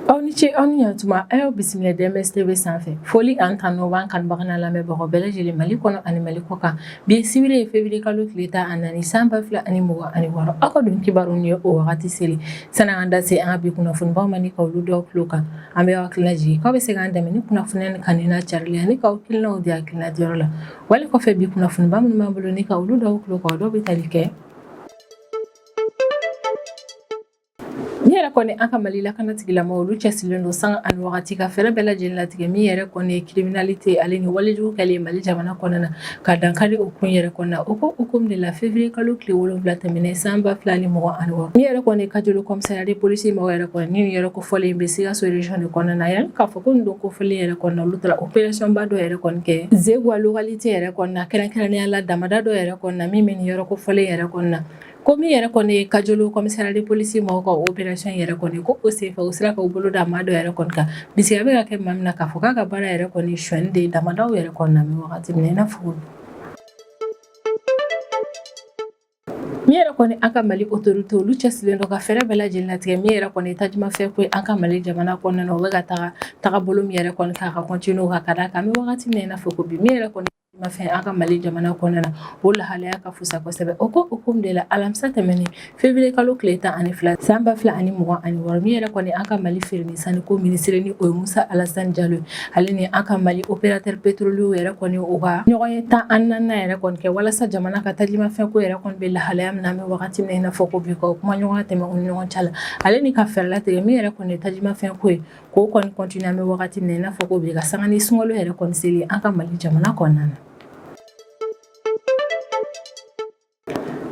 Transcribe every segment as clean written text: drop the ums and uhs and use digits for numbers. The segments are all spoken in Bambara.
Aw ni ce, aw ni ɲantuma. A y'aw bisimila DMS TV sanfɛ. Foli ani tanu b'an kanubaga n'a lamɛnbagaw bɛɛ lajɛlen, Mali kɔnɔ ani Mali kɔ kan. Bi ye sibiri ye, février kalo tile 14, san 2026. Aw ka don kibaru ni ye o wagati seli. Sani an da se an ka bi kunnafonibaw ma ni ka olu dɔw tulo kan, an bɛ aw hakilina jigin k'aw bɛ se k'an dɛmɛ ni kunnafoniya ni kanu n'a carili ani k'aw hakilinaw di hakilina diyɔrɔ la. Wali kɔfɛ, bi kunnafoniba minnu b'an bolo ni ka olu dɔw tulo kan, o dɔw bɛ tali kɛ ni yɛrɛ kɔni an ka Mali lakana tigilama, olu cɛsirilen don sanga ani wagati ka fɛɛrɛ bɛɛ lajɛlen latigɛ min yɛrɛ kɔni ye criminalité ale ni walejugu kɛlen Mali jamana kɔnɔna na, ka dankari o kun yɛrɛ kɔnɔna. O ko hukumu de la, février kalo tile 7 tɛmɛnen, san 2026, min yɛrɛ kɔni Kajolo commissariat de police mɔgɔw yɛrɛ kɔni ni yɛrɛ kofɔlen bɛ Sikaso région de kɔnɔna na yɛrɛ, k'a fɔ ko nin don kofɔlen yɛrɛ kɔnɔna, olu taara opération ba dɔ yɛrɛ kɔni kɛ Zegwa localité yɛrɛ kɔnɔna, kɛrɛnkɛrɛnnenya la damada dɔ yɛrɛ kɔnɔna min bɛ nin yɔrɔ kofɔlen yɛrɛ kɔnɔna. Ko min yɛrɛ kɔni ye Kajolo commissariat de police mɔgɔw ka opération yɛrɛ kɔni, ko o senfɛ u sera k'u bolo da maa dɔ yɛrɛ kɔni kan. Bisigiya bɛ ka kɛ maa min na k'a fɔ k'a ka baara yɛrɛ kɔni sonyɛni de ye damadaw yɛrɛ kɔnɔna bɛ wagati min na i n'a fɔ min yɛrɛ kɔni an ka Mali autorité, olu cɛsirilen don ka fɛɛrɛ bɛɛ lajɛlen latigɛ min yɛrɛ kɔni tajumafɛn ko an ka Mali jamana kɔnɔna na, o bɛ ka taga tagabolo min yɛrɛ kɔni kan ka continuer ka d'a kan an bɛ wagati min na i n'a fɔ ko bi, min yɛrɛ kɔni fɛn an ka Mali jamana kɔnɔna na, o lahalaya ka fusa kosɛbɛ. O ko hukumu de la, alamisa tɛmɛnen, février kalo tile 12, san 2026, min yɛrɛ kɔni an ka Mali feere ni saniko minisiri, ni o ye Musa Alasani Jalo ye, ale ni an ka Mali opérateur pétrolier yɛrɛ kɔni, u ka ɲɔgɔn ye 14nan yɛrɛ kɔni kɛ walasa jamana ka tajumafɛn ko yɛrɛ kɔni bɛ lahalaya min na an bɛ wagati min na i n'a fɔ ko bi, ka kuma ɲɔgɔn tɛmɛ u ni ɲɔgɔn cɛ la, ale ni ka fɛɛrɛ latigɛ min yɛrɛ kɔni ye tajumafɛn ko ye, k'o kɔni continuer an bɛ wagati min na i n'a fɔ ko bi, ka sanga ni sunkalo yɛrɛ kɔni seli an ka Mali jamana kɔnɔna na.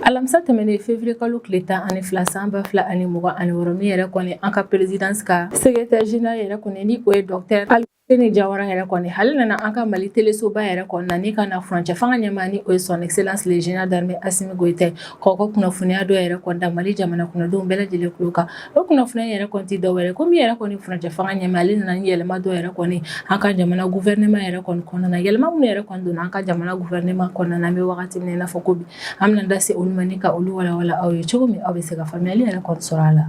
Alamisa tɛmɛnen, février kalo tile 12, san 2026, min yɛrɛ kɔni an ka présidence ka secrétaire général yɛrɛ kɔni, ni o ye docteur Alfousseni Jawara yɛrɛ kɔni, ale nana an ka Mali telesoba yɛrɛ kɔni na ni ka na furancɛ fanga ɲɛmaa, ni o ye son excellence le général d'armée Assimi Goïta, k'aw ka kunnafoniya dɔ yɛrɛ kɔni da Mali jamana kɔnɔdenw bɛɛ lajɛlen tulo kan. O kunnafoniya yɛrɛ kɔni tɛ dɔwɛrɛ ko min yɛrɛ kɔni furancɛ fanga ɲɛmaa, ale nana ni yɛlɛma dɔ yɛrɛ kɔni an ka jamana gouvernement yɛrɛ kɔni kɔnɔna na. Yɛlɛma minnu yɛrɛ kɔni donna an ka jamana gouvernement kɔnɔna na an bɛ wagati min na i n'a fɔ ko bi, an bɛna da se olu ma ni ka olu walawala aw ye cogo min aw bɛ se ka faamuyali yɛrɛ kɔni sɔrɔ a la.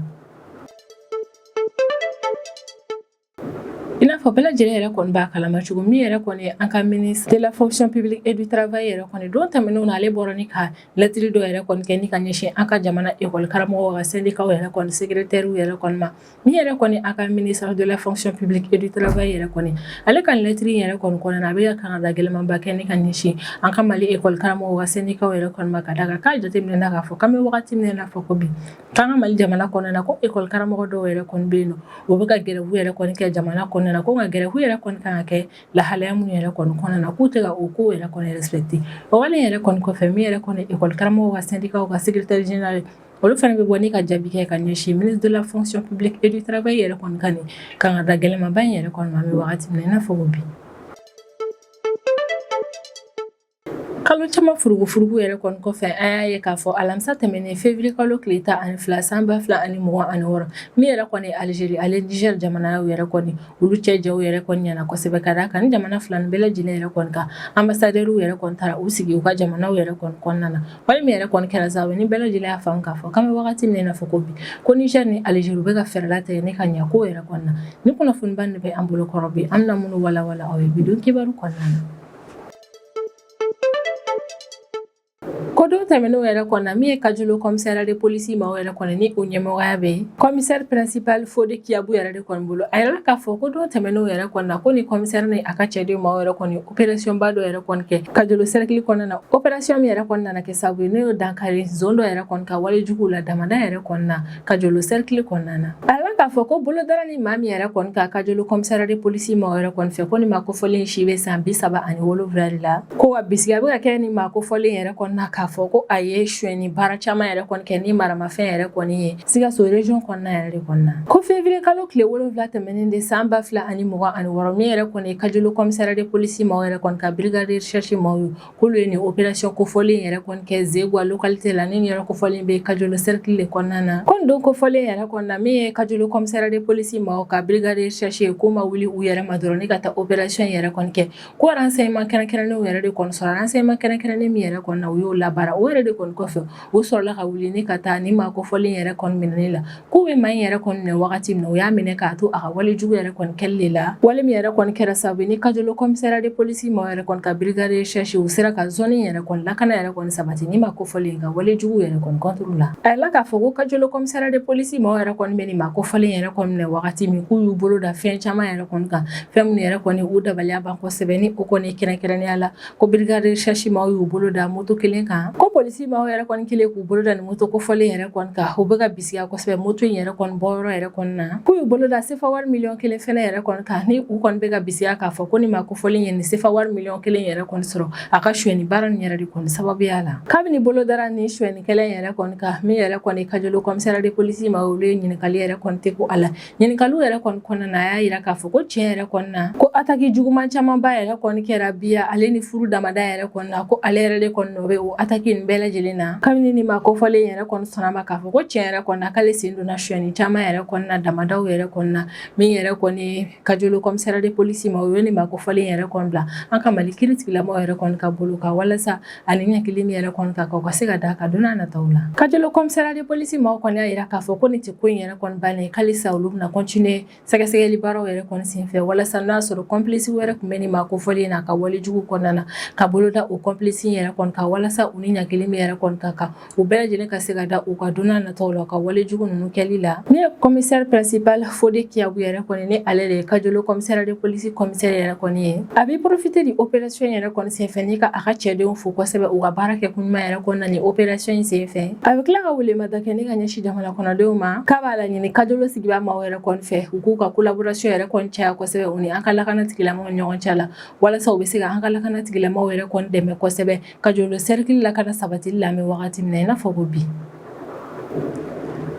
I n'a fɔ bɛɛ lajɛlen yɛrɛ kɔni b'a kalama cogo min yɛrɛ kɔni an ka ministre de la fonction publique et du travail yɛrɛ kɔni, don tɛmɛnenw na, ale bɔra ni ka lɛtiri dɔ yɛrɛ kɔni kɛ ni ka ɲɛsin an ka jamana école karamɔgɔw ka syndicat yɛrɛ kɔni secrétaire yɛrɛ kɔni ma. Min yɛrɛ kɔni a ka ministre de la fonction publique et du travail yɛrɛ kɔni, ale ka lɛtiri yɛrɛ kɔni kɔnɔna na, a bɛ ka kan da gɛlɛmanba kɛ ni ka ɲɛsin an ka Mali école karamɔgɔw ka syndicat yɛrɛ kɔni ma, ka d'a kan k'a jateminɛ k'a fɔ k'an bɛ wagati min na i n'a fɔ ko bi, k'an ka Mali jamana kɔnɔna na, ko école karamɔgɔ dɔw yɛrɛ kɔni bɛ yen nɔ, o bɛ ka grève yɛrɛ kɔni kɛ jamana kɔnɔna na, ko nka grève yɛrɛ kɔni kan ka kɛ lahalaya minnu yɛrɛ kɔni kɔnɔna na, k'u tɛ ka o ko yɛrɛ kɔni respecter. O wale yɛrɛ kɔni kɔfɛ, min yɛrɛ kɔni école karamɔgɔw ka syndicat ka secrétaire général, olu fana bɛ bɔ ni ka jaabi kɛ ka ɲɛsin ministre de la fonction publique et du travail yɛrɛ kɔni ka nin kan ka da gɛlɛmanba in yɛrɛ kɔni ma an bɛ wagati min na i n'a fɔ ko bi. Kalo caman furugufurugu yɛrɛ kɔni kɔfɛ, an y'a ye k'a fɔ alamisa tɛmɛnen, février kalo tile 12, san 2026, min yɛrɛ kɔni Algérie ale Niger jamanaw yɛrɛ kɔni, olu cɛ jaw yɛrɛ kɔni ɲɛna kosɛbɛ, ka d'a kan ni jamana fila nin bɛɛ lajɛlen yɛrɛ kɔni ka ambassadeur yɛrɛ kɔni taara u sigi u ka jamanaw yɛrɛ kɔni kɔnɔna na. Wale min yɛrɛ kɔni kɛra sababu ni bɛɛ lajɛlen y'a faamu k'a fɔ k'an bɛ wagati min na i n'a fɔ ko bi, ko Niger ni Algérie u bɛ ka fɛɛrɛ latigɛ ne ka ɲɛ ko yɛrɛ kɔnɔna na. Ni kunnafoniba de bɛ an bolo kɔrɔ bi, an bɛna minnu walawala aw ye bi don kibaru kɔnɔna na. Ko don tɛmɛnenw yɛrɛ kɔnɔ na, min ye Kajolo commissariat de police maaw yɛrɛ kɔni, ni o ɲɛmɔgɔya bɛ commissaire principal Fode Kiyabu yɛrɛ de kɔni bolo, a yirala k'a fɔ ko don tɛmɛnenw yɛrɛ kɔni na, ko ni commissaire ni a ka cɛden maaw yɛrɛ kɔni opération ba dɔ yɛrɛ kɔni kɛ Kajolo cercle kɔnɔna na. Opération min yɛrɛ kɔni nana kɛ sababu ye n'o ye dankari zon dɔ yɛrɛ kɔni ka wale juguw la damada yɛrɛ kɔni na Kajolo cercle kɔnɔna na. A yirala k'a fɔ ko bolodara ni maa min yɛrɛ kɔni kan Kajolo commissariat de police maaw yɛrɛ kɔni fɛ, ko ni maa kofɔlen si bɛ san 37 de la, ko wa bisigiya bɛ ka kɛ ni maa kofɔlen yɛrɛ kɔni na k'a fɔ ko a ye sonyɛni baara caman yɛrɛ kɔni kɛ ni maramafɛn yɛrɛ kɔni ye Sikaso région kɔnɔna yɛrɛ de kɔnɔna. Ko février kalo tile 7 tɛmɛnen de, san 2026, min yɛrɛ kɔni ye Kajolo commissariat de police maaw yɛrɛ kɔni ka brigade de recherche maaw ye, k'olu ye nin opération kofɔlen yɛrɛ kɔni kɛ Zegwa localité la, ni nin yɛrɛ kofɔlen bɛ Kajolo cercle de kɔnɔna na. Ko nin don kofɔlen yɛrɛ kɔnɔna na, min ye Kajolo Kajolo commissariat de police maaw ka brigade de recherche ye, k'u ma wuli u yɛrɛ ma dɔrɔn ni ka taa opération yɛrɛ kɔni kɛ, ko renseignement kɛrɛnkɛrɛnnenw yɛrɛ de kɔni sɔrɔ. Renseignement kɛrɛnkɛrɛnnen min yɛrɛ kɔni na, u y'o labaara, o yɛrɛ de kɔni kɔfɛ, u sɔrɔla ka wuli ni ka taa ni maa kofɔlen yɛrɛ kɔni minɛli la. K'u bɛ maa in yɛrɛ kɔni minɛ wagati min na, u y'a minɛ k'a to a ka wale jugu yɛrɛ kɔni kɛli de la, wale min yɛrɛ kɔni kɛra sababu ni Kajolo commissariat de police maaw yɛrɛ kɔni ka brigade de recherche, u sera ka zone yɛrɛ kɔni lakana yɛrɛ kɔni sabati ni maa kofɔlen ka wale jugu yɛrɛ kɔni contre la. A yirala k'a fɔ ko Kajolo commissariat de police maaw yɛrɛ kɔni bɛ nin maa kofɔlen yɛrɛ kɔni minɛ wagati min, k'u y'u bolo da fɛn caman yɛrɛ kɔni kan, fɛn minnu yɛrɛ kɔni u dabaliya ban kosɛbɛ. Ni o kɔni kɛrɛnkɛrɛnnenya la, ko brigade de recherche maaw y'u bolo da moto kelen kan, ko polisi maaw yɛrɛ kɔni kelen k'u bolo da ni moto kofɔlen yɛrɛ kɔni kan, u bɛ ka bisigiya kosɛbɛ moto in yɛrɛ kɔni bɔyɔrɔ yɛrɛ kɔni na. K'u y'u bolo da sefa wari miliyɔn 1 fɛnɛ yɛrɛ kɔni kan, ni u kɔni bɛ ka bisigiya k'a fɔ ko ni maa kofɔlen ye nin sefa wari miliyɔn 1 yɛrɛ kɔni sɔrɔ a ka sonyɛni baara nin yɛrɛ de kɔni sababuya la. Kabini bolo dara nin sonyɛnikɛla in yɛrɛ kɔni kan, min yɛrɛ kɔni Kajolo commissariat de police maaw, olu ye ɲininkali yɛrɛ kɔni tɛ ko a la. Ɲininkaliw yɛrɛ kɔni kɔnɔna na, a y'a yira k'a fɔ ko tiɲɛ yɛrɛ kɔni na, ko attaque juguman camanba yɛrɛ kɔni kɛra Biya ale ni Furu damada yɛrɛ kɔni na, ko ale yɛrɛ de kɔni nɔ bɛ o attaque nin bɛɛ lajɛlen na. Kabini ni maa kofɔlen yɛrɛ kɔni sɔnna ma k'a fɔ ko tiɲɛ yɛrɛ kɔni na, k'ale sen donna sonyɛni caman yɛrɛ kɔni na damadaw yɛrɛ kɔni na, min yɛrɛ kɔni Kajolo commissariat de police ma, o ye nin maa kofɔlen yɛrɛ kɔni bila an ka Mali kiiritigilamaw yɛrɛ kɔni ka bolo kan, walasa ani ɲangili min yɛrɛ kɔni ka kan, u ka se ka da ka don n'a nataw la. Kajolo commissariat de police maaw kɔni y'a yira k'a fɔ ko nin tɛ ko in yɛrɛ kɔni bannen, halisa olu bɛna continuer sɛgɛsɛgɛli baaraw yɛrɛ kɔni senfɛ, walasa n'a sɔrɔ complice wɛrɛ tun bɛ nin maa kofɔlen na ka wale jugu kɔnɔna na, ka bolo da o complice yɛrɛ kɔni kan, walasa u ni ɲangili min yɛrɛ kɔni ka kan, u bɛɛ lajɛlen ka se ka da u ka don n'a nataw la ka wale jugu ninnu kɛli la. Min ye commissaire principal Fode Kiyabu yɛrɛ kɔni, ni ale de ye Kajolo commissariat de police commissaire yɛrɛ kɔni ye, a bɛ profiter ni opération yɛrɛ kɔni senfɛ ni ka a ka cɛdenw fo kosɛbɛ u ka baara kɛ kun ɲuman yɛrɛ kɔnɔna ni opération in senfɛ. A bɛ tila ka welemada kɛ ni ka ɲɛsin jamana kɔnɔdenw ma, k'a b'a laɲini Kajolo sigida maaw yɛrɛ kɔni fɛ, u k'u ka collaboration yɛrɛ kɔni caya kosɛbɛ u ni an ka lakana tigilamɔgɔw ɲɔgɔn cɛ la, walasa u bɛ se ka an ka lakana tigilamɔgɔw yɛrɛ kɔni dɛmɛ kosɛbɛ Kajolo cercle lakana sabatili la an bɛ wagati min na i n'a fɔ ko bi.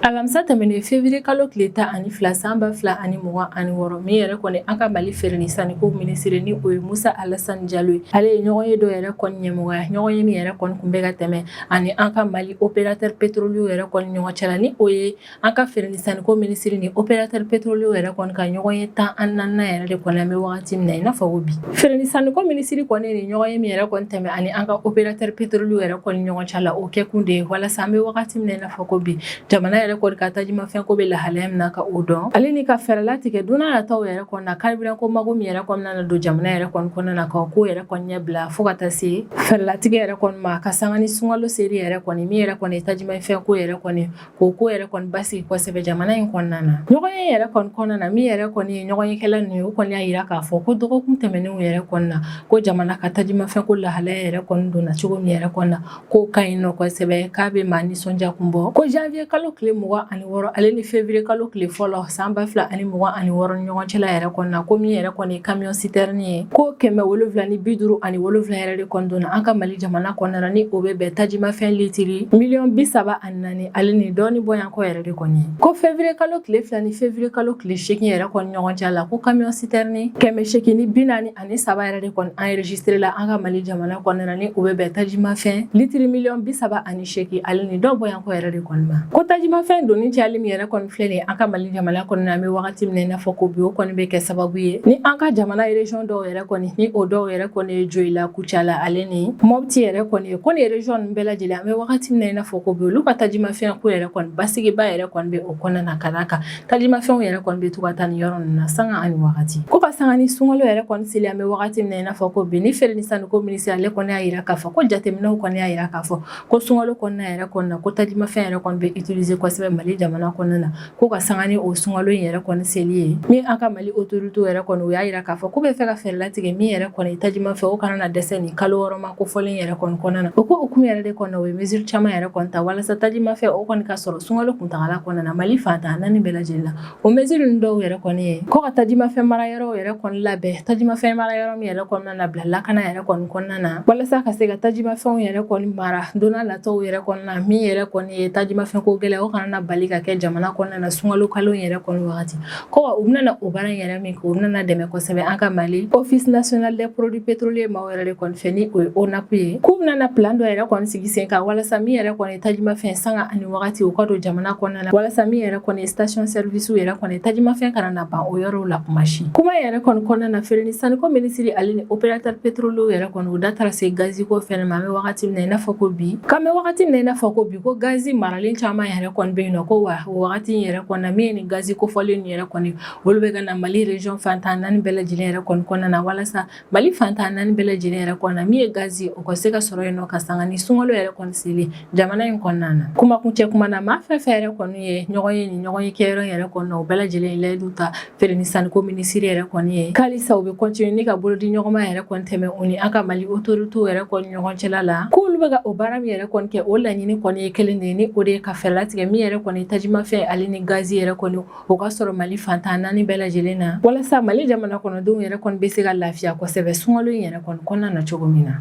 Alamisa tɛmɛnen, février kalo tile 12 san 2026, min yɛrɛ kɔni an ka Mali feere ni sanniko minisiri, ni o ye Musa Alasani Jalo ye, ale ye ɲɔgɔn ye dɔ yɛrɛ kɔni ɲɛmɔgɔya, ɲɔgɔn ye min yɛrɛ kɔni kun bɛ ka tɛmɛ ani an ka Mali opérateur pétrolier yɛrɛ kɔni ɲɔgɔn cɛ la, ni o ye an ka feere ni sanniko minisiri ni opérateur pétrolier yɛrɛ kɔni ka ɲɔgɔn ye 14nan yɛrɛ de kɔni an bɛ wagati min na i n'a fɔ ko bi. Feere ni sanniko minisiri kɔni ni ɲɔgɔn ye min yɛrɛ kɔni tɛmɛ ani an ka opérateur pétrolier yɛrɛ kɔni ɲɔgɔn cɛ la, o kɛkun de ye walasa an bɛ wagati min na i n'a fɔ ko bi, jamana yɛrɛ kɔni ka tajimafɛn ko bɛ lahalaya min na, ka o dɔn, ale ni ka fɛɛrɛ latigɛ don n'a nataw yɛrɛ kɔni na, carburant ko mago min yɛrɛ kɔni na don jamana yɛrɛ kɔni kɔnɔna na, ka ko yɛrɛ kɔni ɲɛ bila fo ka taa se fɛɛrɛ latigɛ yɛrɛ kɔni ma, ka sanga ni sunkalo seri yɛrɛ kɔni, min yɛrɛ kɔni tajimafɛn ko yɛrɛ kɔni, k'o ko yɛrɛ kɔni basigi kosɛbɛ jamana in kɔnɔna na. Ɲɔgɔn ye yɛrɛ kɔni kɔnɔna na, min yɛrɛ kɔni ye ɲɔgɔnyekɛla ninnu ye, u kɔni y'a yira k'a fɔ ko dɔgɔkun tɛmɛnenw yɛrɛ kɔni na, ko jamana ka tajimafɛn ko lahalaya yɛrɛ kɔni donna cogo min yɛrɛ kɔni na, k'o ka ɲi nɔ kosɛbɛ, k'a bɛ maa nisɔndiya kun bɔ, ko janvier kalo tile 26 ale ni février kalo tile fɔlɔ san 2026 ɲɔgɔn cɛla yɛrɛ kɔni na, ko min yɛrɛ kɔni ye camion citerne ye, ko 757 yɛrɛ de kɔni donna an ka Mali jamana kɔnɔna na, ni o bɛ bɛn tajimafɛn litiri miliyɔn 34 ale ni dɔɔni bɔɲɔgɔnko yɛrɛ de kɔni. Ko février kalo tile 2 ni février kalo tile 8 yɛrɛ kɔni ɲɔgɔn cɛ la, ko camion citerne 843 yɛrɛ de kɔni enregistré la an ka Mali jamana kɔnɔna na, ni o bɛ bɛn tajimafɛn litiri miliyɔn 38 ale ni dɔ bɔɲɔgɔnko yɛrɛ de kɔni ma. Ko tajimafɛn donni cayali min yɛrɛ kɔni filɛ nin ye an ka Mali jamana kɔnɔna na, an bɛ wagati min na i n'a fɔ ko bi, o kɔni bɛ kɛ sababu ye ni an ka jamana région dɔw yɛrɛ kɔni, ni o dɔw yɛrɛ kɔni ye Joyila, Kucala ale ni Mopti yɛrɛ kɔni ye, ko nin région ninnu bɛɛ lajɛlen, an bɛ wagati min na i n'a fɔ ko bi, olu ka tajimafɛn ko yɛrɛ kɔni basigiba yɛrɛ kɔni bɛ o kɔnɔna na, ka d'a kan tajimafɛnw yɛrɛ kɔni bɛ to ka taa nin yɔrɔ ninnu na sanga ani wagati. Ko ka sanga ni sunkalo yɛrɛ kɔni seli, an bɛ wagati min na i n'a fɔ ko bi, ni feere ni sanniko minisiri ale kɔni y'a yira k'a fɔ ko jateminɛw kɔni y'a yira k'a fɔ ko sunkalo kɔnɔna yɛrɛ kɔni na, ko tajimafɛn yɛrɛ kɔni bɛ utiliser kosɛbɛ Mali jamana kɔnɔna na, ko ka sanga ni o sunkalo in yɛrɛ kɔni seli ye. Min an ka Mali autorité yɛrɛ kɔni, u y'a yira k'a fɔ k'u bɛ fɛ ka fɛɛrɛ latigɛ min yɛrɛ kɔni tajimafɛn o kana na dɛsɛ nin kalo 6 ma kofɔlen yɛrɛ kɔni kɔnɔna na. O ko hukumu yɛrɛ de kɔnɔna, u ye mesure caman yɛrɛ kɔni ta walasa tajimafɛn o kɔni ka sɔrɔ sunkalo kuntagala kɔnɔna na Mali fan 14 bɛɛ lajɛlen na. O mesure ninnu dɔw yɛrɛ kɔni ye ko ka tajimafɛn mara yɔrɔw yɛrɛ kɔni labɛn, tajimafɛn mara yɔrɔ min yɛrɛ kɔnɔna na bila lakana yɛrɛ kɔni kɔnɔna na, walasa ka se ka tajimafɛnw yɛrɛ kɔni mara don n'a nataw yɛrɛ kɔnɔna na, min yɛrɛ kɔni ye tajimafɛn ko gɛlɛya o kana na bali ka kɛ jamana kɔnɔna na sunkalo kalo in yɛrɛ kɔni wagati. Ko wa u bɛna na o baara in yɛrɛ min kɛ, u bɛna na dɛmɛ kosɛbɛ an ka Mali Office national des produits pétroliers maaw yɛrɛ de kɔni fɛ, ni o ye ONAP ye, k'u bɛna na plan dɔ yɛrɛ kɔni sigi sen kan walasa min yɛrɛ kɔni tajimafɛn sanga ani wagati u ka don jamana kɔnɔna na, walasa min yɛrɛ kɔni station service yɛrɛ kɔni tajimafɛn kana na ban o yɔrɔw la kuma si. Kuma yɛrɛ kɔni kɔnɔna na, feere ni sanniko minisiri ale ni opérateur pétrolier yɛrɛ kɔni, u da taara se gazi ko fɛnɛ ma. An bɛ wagati min na i n'a fɔ ko bi, k'an bɛ wagati min na i n'a fɔ ko bi, ko gazi maralen caman yɛrɛ kɔni bɛ yen nɔ. Ko wa o wagati in yɛrɛ kɔni na, min ye ni gazi kofɔlen yɛrɛ kɔni, olu bɛ ka na Mali région fan 14 bɛɛ lajɛlen yɛrɛ kɔni kɔnɔna na, walasa Mali fan 14 bɛɛ lajɛlen yɛrɛ kɔnɔna, min ye gazi, o ka se ka sɔrɔ yen nɔ ka sanga ni sunkalo yɛrɛ kɔni seli jamana in kɔnɔna na. Kumakuncɛ kuma na, maa fɛn fɛn yɛrɛ kɔni ye ɲɔgɔn ye ni ɲɔgɔn ye kɛyɔrɔ yɛrɛ kɔnɔna, o bɛɛ lajɛlen ye layidu ta feere ni sanniko minisiri yɛrɛ kɔni ye, k'alisa u bɛ continuer ni ka bolodi ɲɔgɔnma yɛrɛ kɔni tɛmɛ u ni an ka Mali autorités yɛrɛ kɔni ɲɔgɔn cɛla la, k'olu bɛ ka o baara min yɛrɛ kɔni kɛ, o laɲini kɔni ye kelen de ye, ni o de ye ka fɛɛrɛ latigɛ min yɛrɛ kɔni tajimafɛn ale ni gazi yɛrɛ kɔni, o ka sɔrɔ Mali fan 14 bɛɛ lajɛlen na, walasa Mali jamana kɔnɔdenw yɛrɛ kɔni bɛ se ka lafiya kosɛbɛ sunkalo in yɛrɛ kɔni kɔnɔna na cogo min na.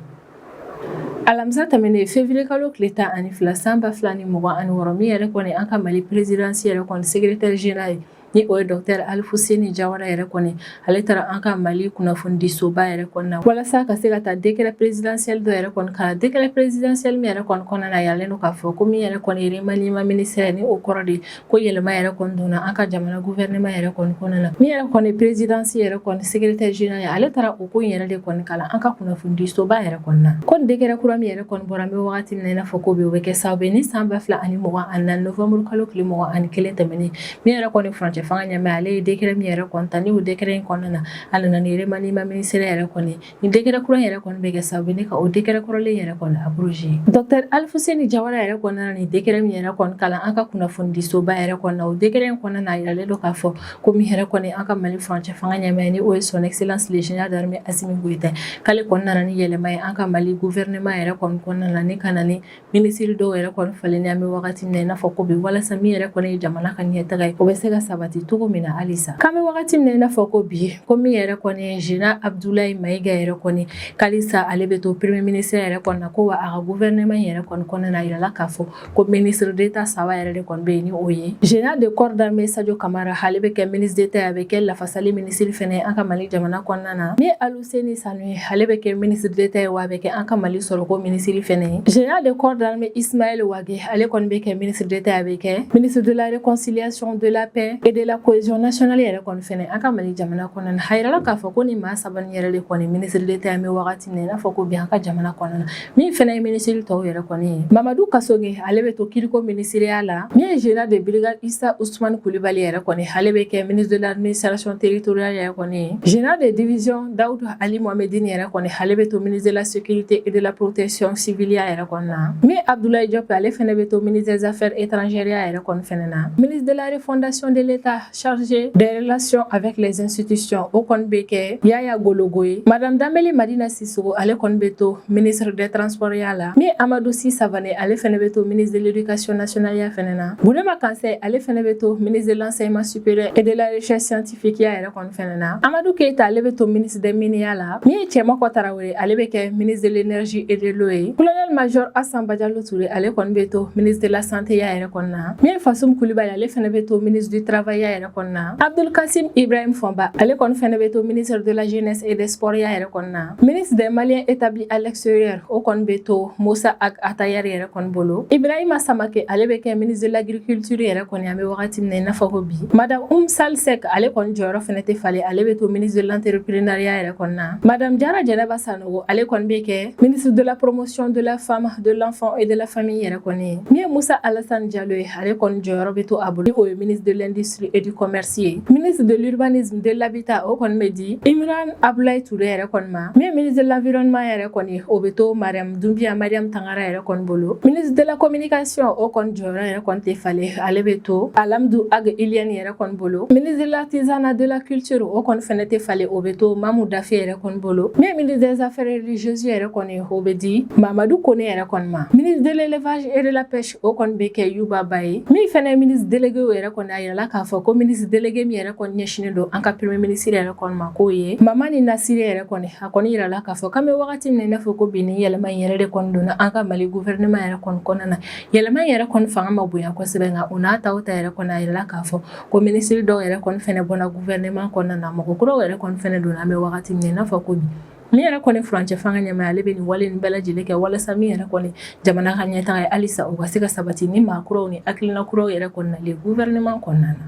Alamisa tɛmɛnen, février kalo tile 12 san 2026, min yɛrɛ kɔni an ka Mali présidence yɛrɛ kɔni secrétaire général ye, ni o ye docteur Alifuseni Jawara yɛrɛ kɔni, ale taara an ka Mali kunnafonidisoba yɛrɛ kɔni na walasa ka se ka taa décret présidentiel dɔ yɛrɛ kɔni kalan. Décret présidentiel min yɛrɛ kɔni kɔnɔna na, yiralen don k'a fɔ ko min yɛrɛ kɔni remaniement ministériel, ni o kɔrɔ de ko yɛlɛma yɛrɛ kɔni donna an ka jamana gouvernement yɛrɛ kɔni kɔnɔna na. Min yɛrɛ kɔni présidence yɛrɛ kɔni secrétaire général ye, ale taara o ko in yɛrɛ de kɔni kalan an ka kunnafonidisoba yɛrɛ kɔni na. Ko nin décret kura min yɛrɛ kɔni bɔra, an bɛ wagati min na i n'a fɔ ko bi, o bɛ kɛ sababu ye ni san 2024 novembre kalo tile 21 tɛmɛnen, min yɛrɛ kɔni furancɛ fanga ɲɛmaa, ale ye décret min yɛrɛ kɔni ta, ni o décret in kɔnɔna na, a nana ni remaniement ministériel yɛrɛ kɔni. Ni décret kura yɛrɛ kɔni bɛ kɛ sababu ne ka o décret kɔrɔlen yɛrɛ kɔni abrogé. Docteur Alifuseni Jawara yɛrɛ kɔnɔna na, ni décret min yɛrɛ kɔni kalan an ka kunnafonidisoba yɛrɛ kɔnɔna na, o décret in kɔnɔna na, a yiralen don k'a fɔ ko min yɛrɛ kɔni an ka Mali furancɛ fanga ɲɛmaa, ni o ye Son Excellence le général d'armée Assimi Goïta, k'ale kɔni nana ni yɛlɛma ye an ka Mali gouvernement yɛrɛ kɔni kɔnɔna na, ni ka na ni minisiri dɔw yɛrɛ kɔni falen an bɛ wagati min na i n'a fɔ ko bi, walasa min yɛrɛ kɔni ye jamana ka ɲɛtaga ye, o bɛ se ka sabati cogo min na halisa. K'an bɛ wagati min na i n'a fɔ ko bi, ko min yɛrɛ kɔni ye général Abdoulaye Maïga yɛrɛ kɔni, k'alisa ale bɛ to premier ministre yɛrɛ kɔni na. Ko wa a ka gouvernement yɛrɛ kɔni kɔnɔna na, a yirala k'a fɔ ko ministre d'État saba yɛrɛ de kɔni bɛ yen, ni o ye général de corps d'armée Sadio Camara, ale bɛ kɛ ministre d'État, a bɛ kɛ lafasali minisiri fɛnɛ an ka Mali jamana kɔnɔna na. Min ye Aluseni Sanu ye, ale bɛ kɛ ministre d'État ye, wa a bɛ kɛ an ka Mali sɔrɔko minisiri fɛnɛ ye. Général de corps d'armée Ismaël Wagué, ale kɔni bɛ kɛ ministre d'État, a bɛ kɛ ministre de la Réconciliation, de la Paix et de la Cohésion nationale yɛrɛ kɔni fɛnɛ an ka Mali jamana kɔnɔna na. A yirala k'a fɔ ko ni maa saba nin yɛrɛ de kɔni ministre d'État, an bɛ wagati min na i n'a fɔ ko bi, an ka jamana kɔnɔna na. Min fɛnɛ ye minisiri tɔw yɛrɛ kɔni ye, Mamadu Kasoge, ale bɛ to kiriko minisiriya la. Min ye général de brigade Issa Ousmane Coulibaly yɛrɛ kɔni, ale bɛ kɛ ministre de l'Administration territoriale yɛrɛ kɔni ye. Général de division Daoud Ali Mohamedine yɛrɛ kɔni, ale bɛ to ministre de la Sécurité et de la Protection civile yɛrɛ kɔni na. Min Abdoulaye Diop, ale fɛnɛ bɛ to ministre des Affaires étrangères yɛrɛ kɔni fɛnɛ na. Ministre de la Refondation de l'État chargé des relations avec les institutions, o kɔni bɛ kɛ Yaya Gologo ye. Madame Dambélé Madina Sissoko, ale kɔni bɛ to ministre des Transports ya la. Min Amadou Sy Savané, ale fɛnɛ bɛ to ministre de l'Éducation nationale ya fɛnɛ na. Bounema Kansé, ale fɛnɛ bɛ to ministre de l'Enseignement supérieur et de la Recherche scientifique ya yɛrɛ kɔni fɛnɛ na. Amadou Keita, ale bɛ to ministre des Mines ya la. Min ye Cɛmakɔ Tarawele, ale bɛ kɛ ministre de l'Énergie et de l'Eau ye. Colonel major Hassan Badialo Touré, ale kɔni bɛ to ministre de la Santé ya yɛrɛ kɔni na. Min ye Fassoum Coulibaly, ale fɛnɛ bɛ to ministre du Travail ya yɛrɛ kɔni na. Abdoul Kassim Ibrahim Fomba, ale kɔni fɛnɛ bɛ to ministre de la Jeunesse et des Sports ya yɛrɛ kɔni na. Ministre des Maliens établis à l'extérieur, o kɔni bɛ to Moussa Ag Attaher yɛrɛ kɔni bolo. Ibrahima Samake, ale bɛ kɛ ministre de l'Agriculture yɛrɛ kɔni, an bɛ wagati min na i n'a fɔ ko bi. Madame Oum Sall Seck, ale kɔni jɔyɔrɔ fɛnɛ tɛ falen, ale bɛ to ministre de l'Entrepreneuriat yɛrɛ kɔni na. Madame Diarra Djeneba Sanogo, ale kɔni bɛ kɛ ministre de la Promotion de la Femme, de l'Enfant et de la Famille yɛrɛ kɔni ye. Min ye Moussa Alassane Diallo ye, ale kɔni jɔyɔrɔ bɛ to a bolo, o ye ministre de l'Industrie et du Commerce ye. Ministre de l'Urbanisme, de l'Habitat, o kɔni bɛ di Imran Abdoulaye Touré yɛrɛ kɔni ma. Min ye ministre de l'Environnement yɛrɛ kɔni, o bɛ to Mariam Doumbia Mariam Tangara yɛrɛ kɔni bolo. Ministre de la Communication, o kɔni jɔyɔrɔ yɛrɛ kɔni tɛ falen, ale bɛ to Alamdou Ag Iliane yɛrɛ kɔni bolo. Ministre de l'Artisanat, de la Culture, o kɔni fɛnɛ tɛ falen, o bɛ to Mamou Daffé yɛrɛ kɔni bolo. Min ye ministre des Affaires religieuses yɛrɛ kɔni, o bɛ di Mamadou Kone yɛrɛ kɔni ma. Ministre de l'Élevage et de la Pêche, o kɔni bɛ kɛ Yuba Ba ye. Min fɛnɛ ye ministre délégué yɛrɛ kɔni, a yirala k'a fɔ fɔ ko ministre délégué min yɛrɛ kɔni ɲɛsinnen don an ka premier ministre yɛrɛ kɔni ma, k'o ye Mamani Nasire yɛrɛ kɔni, a kɔni yirala k'a fɔ k'an bɛ wagati min na i n'a fɔ ko bi, ni yɛlɛma in yɛrɛ de kɔni donna an ka Mali gouvernement yɛrɛ kɔni kɔnɔna na. Yɛlɛma in yɛrɛ kɔni fanga ma bonya kosɛbɛ, nka o n'a ta o ta yɛrɛ kɔni, a yirala k'a fɔ ko minisiri dɔw yɛrɛ kɔni fɛnɛ bɔra gouvernement kɔnɔna na, mɔgɔ kuraw yɛrɛ kɔni fɛnɛ donna. An bɛ wagati min na i n'a fɔ ko bi, min yɛrɛ kɔni furancɛ fanga ɲɛmaa, ale bɛ nin wale nin bɛɛ lajɛlen kɛ walasa min yɛrɛ kɔni jamana ka ɲɛtaga ye, halisa o ka se ka sabati ni maa kuraw ni hakilina kuraw yɛrɛ kɔni nalen gouvernement kɔnɔna na.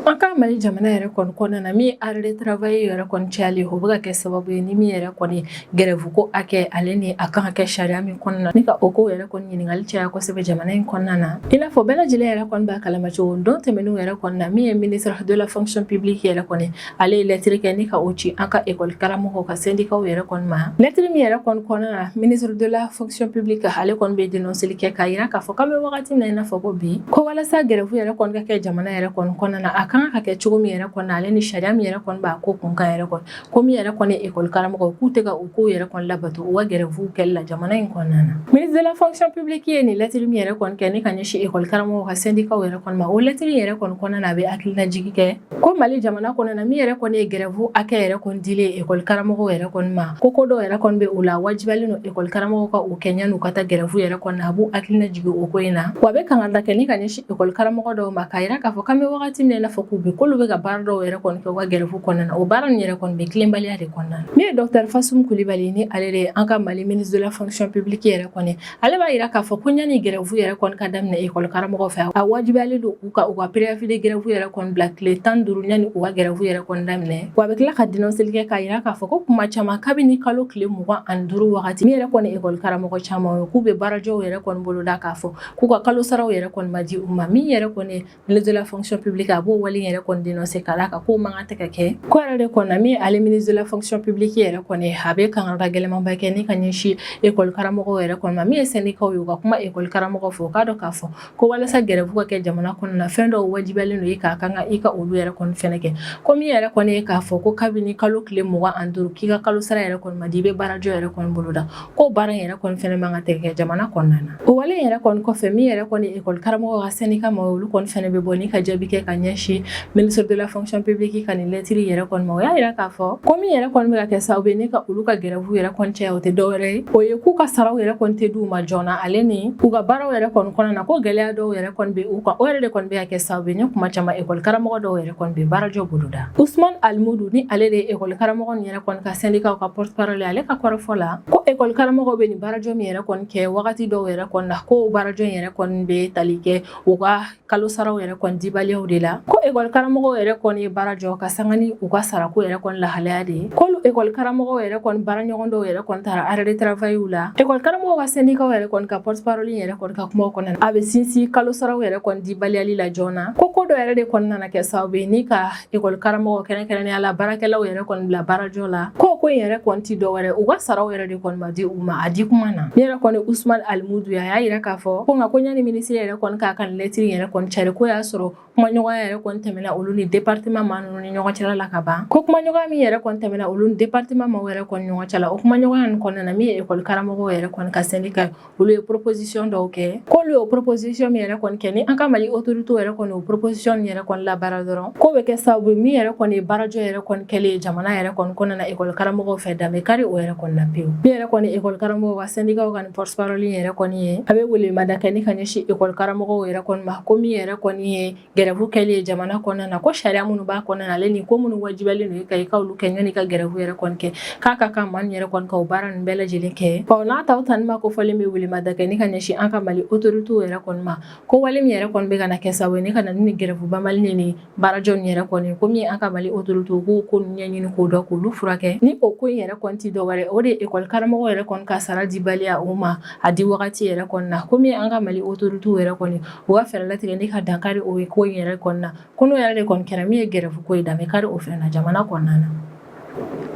An ka Mali jamana yɛrɛ kɔni kɔnɔna na, min ye arrêt de travail yɛrɛ kɔni cayali, o bɛ ka kɛ sababu ye ni min yɛrɛ kɔni grève ko hakɛ, ale ni a kan ka kɛ sariya min kɔnɔna na, ni ka o ko yɛrɛ kɔni ɲininkali caya kosɛbɛ jamana in kɔnɔna na. I n'a fɔ bɛɛ lajɛlen yɛrɛ kɔni b'a kalama cogo, don tɛmɛnenw yɛrɛ kɔni na, min ye ministre de la fonction publique yɛrɛ kɔni, ale ye lɛtiri kɛ ni ka o ci an ka ekɔli karamɔgɔw ka syndicats yɛrɛ kɔni ma. Lɛtiri min yɛrɛ kɔni kɔnɔna na, ministre de la fonction publique ale kɔni bɛ dénonceli kɛ k'a yira k'a fɔ k'an bɛ wagati min na i n'a fɔ ko bi, ko walasa grève yɛrɛ kɔni ka kɛ jamana yɛrɛ kɔni kɔnɔna na, a kan ka kɛ cogo min yɛrɛ kɔni na, ale ni sariya min yɛrɛ kɔni b'a ko kun kan yɛrɛ kɔni, ko min yɛrɛ kɔni ekɔli karamɔgɔw k'u tɛ ka u kow yɛrɛ kɔni labato u ka grève kɛli la jamana in kɔnɔna na. Ministre de la fonction publique ye nin lɛtiri min yɛrɛ kɔni kɛ ni ka ɲɛsin ekɔli karamɔgɔw ka syndicats yɛrɛ kɔni ma, o lɛtiri yɛrɛ kɔni kɔnɔna na, a bɛ hakilinajigi kɛ ko Mali jamana kɔnɔna na, min yɛrɛ kɔni ye grève hakɛ yɛrɛ kɔni dilen ekɔli karamɔgɔw yɛrɛ kɔni ma, ko ko dɔw yɛrɛ kɔni bɛ o la wajibiyalen don ekɔli karamɔgɔw ka o kɛ yanni u ka taa grève yɛrɛ kɔni na. A b'u hakilina jigin o ko in na, wa a bɛ kangarida kɛ ni ka ɲɛsin ekɔli karamɔgɔ dɔw ma, k'a yira k'a fɔ k'an bɛ wagati min na i n'a fɔ k'u bɛ k'olu bɛ ka baara dɔw yɛrɛ kɔni kɛ u ka grève kɔnɔna na, o baara ninnu yɛrɛ kɔni bɛ tilenbaliya de kɔnɔna na. Min ye docteur Fassoun Coulibaly, ni ale de ye an ka Mali ministre de la fonction publique yɛrɛ kɔni, ale b'a yira k'a fɔ ko yanni grève yɛrɛ kɔni ka daminɛ ekɔli karamɔgɔ fɛ, a wajibiyalen don u ka u ka préavis de grève yɛrɛ kɔni bila tile 15 yanni u ka grève yɛrɛ kɔni daminɛ. Wa a bɛ tila ka dénonceli kɛ k'a yira k'a fɔ ko kuma caman, kabini kalo tile 25 wagati, min yɛrɛ kɔni ekɔli karamɔgɔ caman ye, k'u bɛ baarajɔw yɛrɛ kɔni boloda k'a fɔ k'u ka kalo saraw yɛrɛ kɔni ma di u ma. Min yɛrɛ kɔni ministre de la fonction publique, a b'o wale yɛrɛ kɔni dénoncer k'a d'a kan k'o man kan tɛ ka kɛ. Ko yɛrɛ de kɔni na, min ale ministre de la fonction publique yɛrɛ kɔni, a bɛ kangarida gɛlɛmanba kɛ ni ka ɲɛsin ekɔli karamɔgɔw yɛrɛ kɔni ma. Min ye syndicats ye, u ka kuma ekɔli karamɔgɔw fɛ, u k'a dɔn k'a fɔ ko walasa grève ka kɛ jamana kɔnɔna na, fɛn dɔw wajibiyalen don i k'a kan ka i ka olu yɛrɛ kɔni fɛnɛ kɛ. Ko min yɛrɛ kɔni ye k'a fɔ ko kabini kalo tile 25 k'i ka kalo sara yɛrɛ kɔni ma di, i bɛ baarajɔ yɛrɛ kɔni boloda, ko baara in yɛrɛ kɔni fɛnɛ man kan tɛ kɛ jamana kɔnɔna na. O wale in yɛrɛ kɔni kɔfɛ, min yɛrɛ kɔni ekɔli karamɔgɔw ka syndicat ma, olu kɔni fɛnɛ bɛ bɔ ni ka jaabi kɛ ka ɲɛsin ministre de la fonction publique ka nin lɛtiri yɛrɛ kɔni ma. O y'a yira k'a fɔ ko min yɛrɛ kɔni bɛ ka kɛ sababu ye ni ka olu ka grève yɛrɛ kɔni caya, o tɛ dɔwɛrɛ ye, o ye k'u ka saraw yɛrɛ kɔni tɛ d'u ma joona, ale ni u ka baaraw yɛrɛ kɔni kɔnɔna na, ko gɛlɛya dɔw yɛrɛ kɔni bɛ u kan. O yɛrɛ de kɔni bɛ ka kɛ sababu ye ni kuma caman ekɔli karamɔgɔ dɔw yɛrɛ kɔni bɛ baarajɔ boloda. Usman Alimudu, ni ale de ye ekɔli karamɔgɔ nin yɛrɛ kɔni ka syndicat ka porte parole, ale ka kɔrɔfɔ la, ko ekɔli karamɔgɔw bɛ nin baarajɔ min yɛrɛ kɔni kɛ wagati dɔw yɛrɛ kɔni na, ko baarajɔ in yɛrɛ kɔni bɛ tali kɛ u ka kalo saraw yɛrɛ kɔni dibaliyaw de la. Ko ekɔli karamɔgɔw yɛrɛ kɔni ye baara jɔ ka sanga ni u ka sarako yɛrɛ kɔni lahalaya de ye. K'olu ekɔli karamɔgɔw yɛrɛ kɔni baara ɲɔgɔn dɔw yɛrɛ kɔni taara arrêt de travail la. Ekɔli karamɔgɔw ka syndicat yɛrɛ kɔni ka porte parole yɛrɛ kɔni ka kumaw kɔnɔna na, a bɛ sinsin kalo saraw yɛrɛ kɔni dibaliyali la joona. Ko dɔ yɛrɛ de kɔni nana kɛ sababu ye ni ka ekɔli karamɔgɔ, kɛrɛnkɛrɛnnenya la baarakɛlaw yɛrɛ kɔni bila baarajɔ la, ko in yɛrɛ kɔni ti dɔwɛrɛ, u ka saraw yɛrɛ de kɔni ma di u ma a di kuma na. Min yɛrɛ kɔni Usman Alimudu, a y'a yira k'a fɔ ko nka ko ɲani minisiri yɛrɛ kɔni k'a ka lɛtiri yɛrɛ kɔni cari, ko y'a sɔrɔ kumaɲɔgɔnya yɛrɛ kɔni tɛmɛna olu ni département maa ninnu ni ɲɔgɔn cɛla la ka ban. Ko kumaɲɔgɔnya min yɛrɛ kɔni tɛmɛna olu ni département maaw yɛrɛ kɔni ɲɔgɔn cɛla, o kumaɲɔgɔnya nin kɔnɔna na, min ye ekɔli karamɔgɔw yɛrɛ kɔni ka syndicat, olu ye proposition dɔw kɛ. K'olu ye proposition min yɛrɛ kɔni kɛ, ni an ka Mali autorité yɛrɛ kɔni o proposition nin yɛrɛ kɔni labaara dɔrɔn, ko bɛ kɛ sababu ye min yɛrɛ kɔni ye baarajɔ yɛrɛ kɔni kɛlen ye jamana yɛrɛ kɔni kɔnɔna na ekɔli karamɔgɔw fɛ, danbe kari o yɛrɛ kɔni na pewu. Min yɛrɛ kɔni ekɔli karamɔgɔw ka syndicat ka nin porte parole yɛrɛ kɔni ye, a bɛ welemada kɛ ni ka ɲɛsin ekɔli karamɔgɔw yɛrɛ kɔni ma, ko min yɛrɛ kɔni ye grève kɛlen ye jamana kɔnɔna na, ko sariya minnu b'a kɔnɔna na, ale ni ko minnu wajibiyalen don i kan i ka olu kɛ yanni i ka grève yɛrɛ kɔni kɛ, k'a ka kan maa yɛrɛ kɔni ka o baara ninnu bɛɛ lajɛlen kɛ. Ɔ n'a ta o ta ni ma kofɔlen bɛ welemada kɛ ni ka ɲɛsin an ka Mali autorités yɛrɛ kɔni ma, ko wale min yɛrɛ kɔni bɛ ka na kɛ sababu ye ni ka na ni grève banbali ni baarajɔ nin yɛrɛ kɔni, ko min an ka Mali autorités k'o ko ninnu ɲɛɲini k'o dɔn k'olu furakɛ. Ni o ko in yɛrɛ kɔni ti dɔwɛrɛ, o de ye ekɔli karamɔgɔ yɛrɛ kɔni ka sara dibaliya o ma a di wagati yɛrɛ kɔni na, ko min an ka Mali autorités yɛrɛ kɔni u ka fɛɛrɛ latigɛ ni ka dankari o ye ko in yɛrɛ kɔni na, ko n'o yɛrɛ de kɔni kɛra, min ye grève ko ye, danbe kari o fɛnɛ na jamana kɔnɔna na.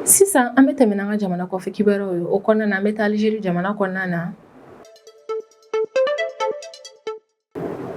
Sisan an bɛ tɛmɛ n'an ka jamana kɔfɛ kibaruyaw ye. O kɔnɔna na, an bɛ taa Algérie jamana kɔnɔna na.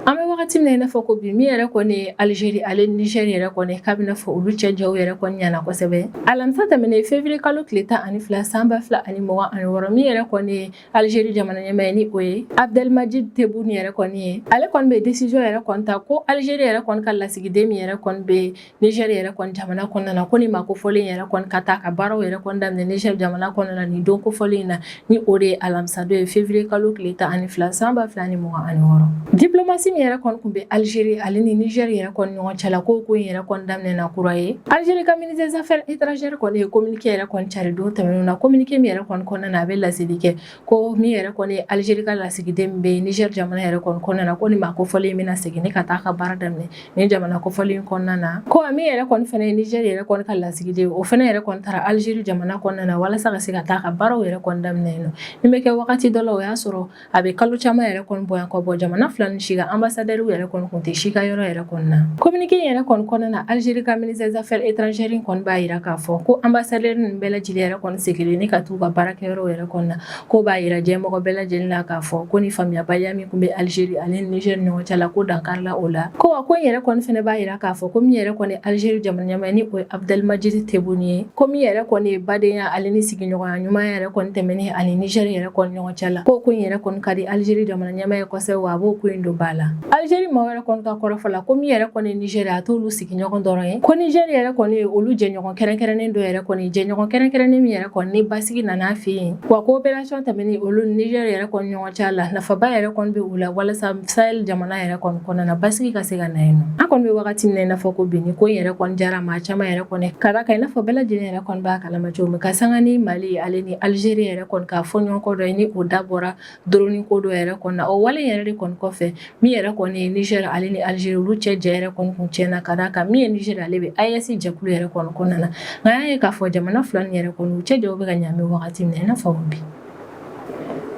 An bɛ wagati min na i n'a fɔ ko bi, min yɛrɛ kɔni ye Algérie ale Niger yɛrɛ kɔni, k'a bɛna fɔ olu cɛ jaw yɛrɛ kɔni ɲana kosɛbɛ. Alamisa tɛmɛnen, février kalo tile 12 san 2026, min yɛrɛ kɔni ye Algérie jamana ɲɛmaa ye, ni o ye Abdelmadjid Tebboune yɛrɛ kɔni ye, ale kɔni bɛ décision yɛrɛ kɔni ta ko Algérie yɛrɛ kɔni ka lasigiden min yɛrɛ kɔni bɛ Niger yɛrɛ kɔni jamana kɔnɔna na, ko ni maa kofɔlen yɛrɛ kɔni ka taa ka baaraw yɛrɛ kɔni daminɛ Niger jamana kɔnɔna na nin don kofɔlen in na, ni o de ye alamisa don ye, février kalo tile 12 san 2026. Diplomatie min yɛrɛ kɔni tun bɛ Algérie ale ni Niger yɛrɛ kɔni ɲɔgɔn cɛ la, ko in yɛrɛ kɔni daminɛna kura ye. Algérie ka ministre des affaires étrangères kɔni ye communiqué yɛrɛ kɔni cari don tɛmɛnenw na. Communiqué min yɛrɛ kɔni kɔnɔna na, a bɛ laseli kɛ ko min yɛrɛ kɔni ye Algérie ka lasigiden min bɛ Niger jamana yɛrɛ kɔni kɔnɔna na, ko ni maa kofɔlen bɛna segin ni ka taa ka baara daminɛ ni jamana kofɔlen kɔnɔna na. Ko min yɛrɛ kɔni fana ye Niger yɛrɛ kɔni ka lasigiden, o fana yɛrɛ kɔni taara Algérie jamana kɔnɔna na walasa ka se ka taa ka baaraw yɛrɛ kɔni daminɛ yen nɔ. Nin bɛ kɛ wagati dɔ la, o y'a sɔrɔ a bɛ kalo caman yɛrɛ kɔni bɔ yan ka bɔ, jamana fila ni si ka ambassadeur yɛrɛ kɔni kun tɛ si ka yɔrɔ yɛrɛ kɔni na. Communiqué in yɛrɛ kɔni kɔnɔna na, Algérie ka ministre des affaires étrangères kɔni b'a jira k'a fɔ ko ambassadeur ninnu bɛɛ lajɛlen yɛrɛ kɔni seginnen ni ka t'u ka baarakɛyɔrɔw yɛrɛ kɔni na. Ko b'a jira diɲɛmɔgɔ bɛɛ lajɛlen na k'a fɔ ko ni faamuyabaliya min tun bɛ Algérie ale ni Niger ni ɲɔgɔn cɛ la, ko dankarila o la. Ko wa ko in yɛrɛ kɔni fana b'a jira k'a fɔ ko min yɛrɛ kɔni Algérie jamana ɲɛmaa, ni o ye Abdelmadjid Tebboune ye, ko min yɛrɛ kɔni ye badenya ale ni sigiɲɔgɔnya ɲuman yɛrɛ kɔni tɛmɛnen ani Niger yɛrɛ kɔni ɲɔgɔn cɛ la, ko in yɛrɛ kɔni ka di Algérie jamana ɲɛmaa ye kosɛbɛ, wa a b'o ko in don ba la. Algérie maa yɛrɛ kɔni ka kɔrɔfɔ la, ko min yɛrɛ kɔni Niger, a t'olu sigiɲɔgɔn dɔrɔn ye, ko Niger yɛrɛ kɔni ye olu jɛɲɔgɔn kɛrɛnkɛrɛnnen dɔ yɛrɛ kɔni, jɛɲɔgɔn kɛrɛnkɛrɛnnen min yɛrɛ kɔni ni basigi nana fɛ yen, wa coopération tɛmɛnen olu Niger yɛrɛ kɔni ɲɔgɔn cɛ la, nafaba yɛrɛ kɔni bɛ u la walasa Sahel jamana yɛrɛ kɔni kɔnɔna na, basigi ka se ka na yen nɔ. An kɔni bɛ wagati min na i n'a fɔ ko bi, ni ko in yɛrɛ kɔni diyara maa caman yɛrɛ kɔni ka d'a kan, i n'a fɔ bɛɛ lajɛlen yɛrɛ kɔni b'a kalama cogo min, ka sanga ni Mali ale ni Algérie yɛrɛ kɔni ka fɔ ɲɔgɔn kɔ dɔ ye, ni o da bɔra drone ko dɔ yɛrɛ kɔni na. O wale yɛrɛ de kɔni kɔfɛ, min yɛrɛ kɔni ye Niger ale ni Algérie, olu cɛ jɛ yɛrɛ kɔni kun tiɲɛna, ka d'a kan min ye Niger, ale bɛ AES jɛkulu yɛrɛ kɔni kɔnɔna na. Nka an y'a ye k'a fɔ jamana fila nin yɛrɛ kɔni, u cɛ jɛw bɛ ka ɲami wagati min na i n'a fɔ bi.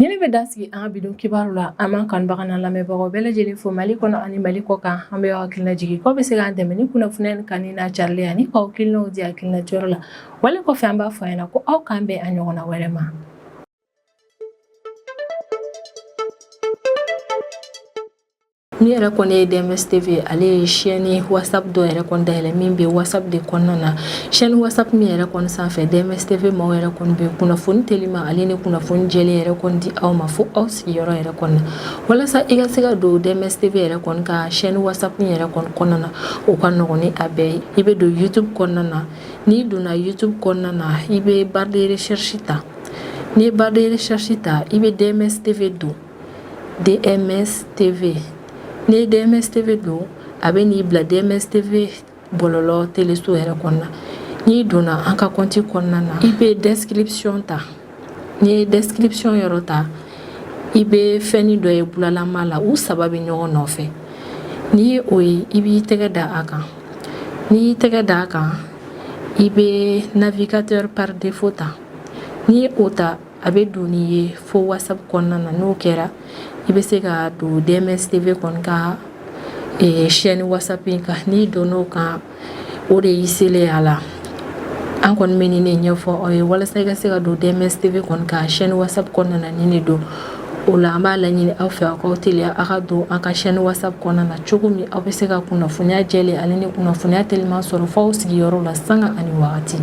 Nin bɛ dan sigi an ka bi don kibaru la. An b'an kanubaga n'an lamɛnbagaw bɛɛ lajɛlen fo Mali kɔnɔ ani Mali kɔ kan. An bɛ aw hakilina jigin k'aw bɛ se k'an dɛmɛ ni kunnafoniya nin kanuni n'a carili ani k'aw hakilinaw di hakilina jɔyɔrɔ la. Wale kɔfɛ, an b'a fɔ a ɲɛna ko aw k'an bɛn a ɲɔgɔnna wɛrɛ ma. Min yɛrɛ kɔni ye DMS TV, ale ye chaîne WhatsApp dɔ yɛrɛ kɔni dayɛlɛ min bɛ WhatsApp de kɔnɔna na. Chaîne WhatsApp min yɛrɛ kɔni sanfɛ, DMS TV maaw yɛrɛ kɔni bɛ kunnafoni telima ale ni kunnafoni jɛlen yɛrɛ kɔni di aw ma fo aw sigiyɔrɔ yɛrɛ kɔni na. Walasa i ka se ka don DMS TV yɛrɛ kɔni ka chaîne WhatsApp yɛrɛ kɔni kɔnɔna na, o ka nɔgɔn ni a bɛɛ ye. I bɛ don YouTube kɔnɔna na. N'i donna YouTube kɔnɔna na, i bɛ barre de recherche ta. N'i ye barre de recherche ta, i bɛ DMS TV don. DMS TV, n'i ye DMS TV don, a bɛ n'i bila DMS TV bɔlɔlɔ teleso yɛrɛ kɔnɔna. N'i donna an ka compte kɔnɔna na, i bɛ description ta. N'i ye description yɔrɔ ta, i bɛ fɛnnin dɔ ye bulalama la, u saba bɛ ɲɔgɔn nɔfɛ. N'i ye o ye, i b'i tɛgɛ da a kan. N'i y'i tɛgɛ da a kan, i bɛ navigateur par défaut ta. N'i ye o ta, a bɛ don n'i ye fo WhatsApp kɔnɔna na. N'o kɛra, i bɛ se ka don DMS TV kɔni ka chaîne WhatsApp in kan. N'i donn'o kan, o de y'i selen a la. An kɔni bɛ nin de ɲɛfɔ aw ye walasa i ka se ka don DMS TV kɔni ka chaîne WhatsApp kɔnɔna na. Nin de don o la, an b'a laɲini aw fɛ aw k'aw teliya aw ka don an ka chaîne WhatsApp kɔnɔna na, cogo min aw bɛ se ka kunnafoniya jɛlen ale ni kunnafoniya teliman sɔrɔ f'aw sigiyɔrɔ la sanga ani wagati.